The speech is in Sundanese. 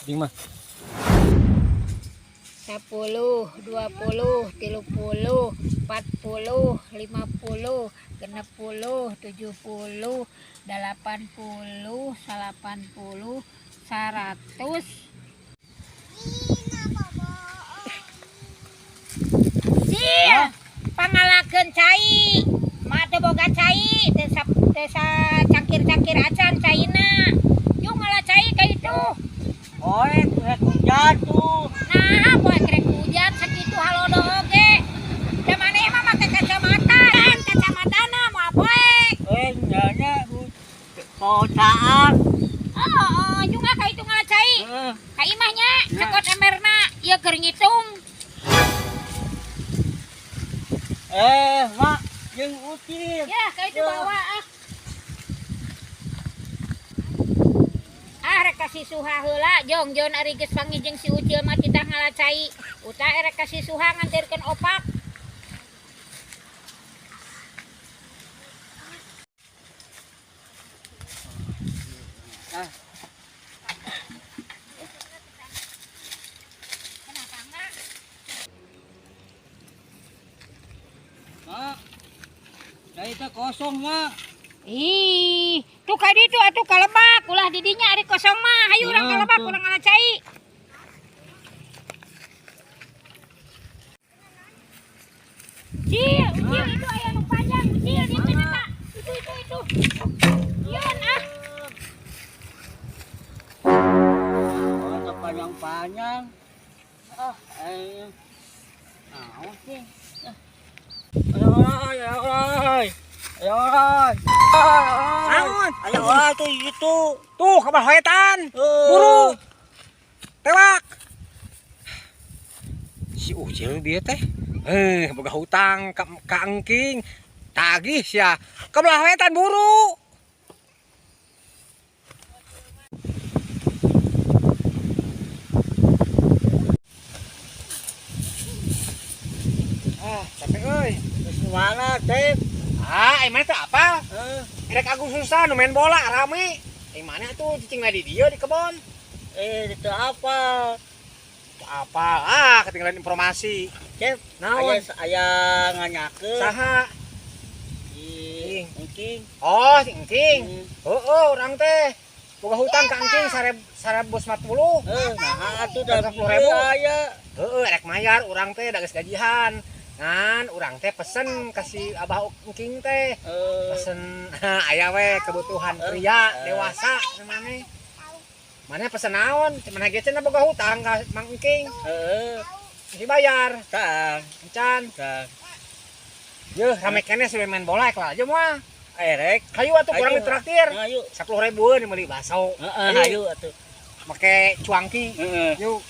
Cing mah. 10, 20, 30, 40, 50, 60, 70, 80, 90, 100. Sil, pangalakeun cai. Mak teu boga cai, teu cangkir-cangkir acan caina. Yuk ngala cai ka itu. Poe rek hujan tuh. Nah, poe rek hujan sakitu halodo oge. Da maneh mah make kacamata, kan kacamatana moal poek. Eh, nya pocaan. Oh, juga ka itu ngala cai. Heeh. Ka imah nya, cekot emberna, ieu keur ngitung. Eh, Mak, jeung Ucil. Ya, ka itu bawa ah. Ah, rek kasih suha heula, jong jon ari geus panggih jeung si Ucil mah titah ngala cai. Uta erek kasih suha nganterkeun opak. Ah. Kenapa enggak? Mak. Cai teh kosong, Mak. Ih, tuh ka ditu atuh kalebak, ulah di dinya ari kosong mah. Hayu urang kalebak, urang ngala cai. Cil, Ucil itu aya nu panjang, Ucil itu eta. Itu. Yeun ah. Oh, teu panjang-panjang. Ah, eh. Naon sih? Ayo, ayo, ayo. Ayo, ayo. Naon? Ayo, ayo tuh itu. Tuh kabar hoetan. Buru. Tewak. Si Ucil dia teh. Boga hutang ka engking. Tagih sia. Kabelah wetan buru. Ah, capek euy. Terus mana, Cep? Ah, mana teh apa? Rek Agustusan nu main bola rame. Mana tuh cicing di dieu di kebon. Itu apa? Itu apa? Ah, ketinggalan informasi. Cep, Naon? Aya nganyakeun. Saha? Si Engking. Oh, si Engking. Heeh, urang teh boga hutang ka Engking 140. Nah atuh da 10.000. Aya. Heeh, rek mayar urang teh da geus gajihan. Ngan urang teh pesen ka si Abah Engking teh. Pesen aya we kebutuhan pria dewasa maneh. Maneh pesen naon? Maneh ge cenah boga hutang ka Mang Engking. Heeh. Dibayar. Tah. Encan. Tah. Yeuh, rame keneh sebelum main bola ek aja moal. Erek. Hayu atuh kurang ditraktir. Hayu. 10.000 nih meuli bakso. Heeh, hayu atuh. Make cuangki. Heeh. Yuk.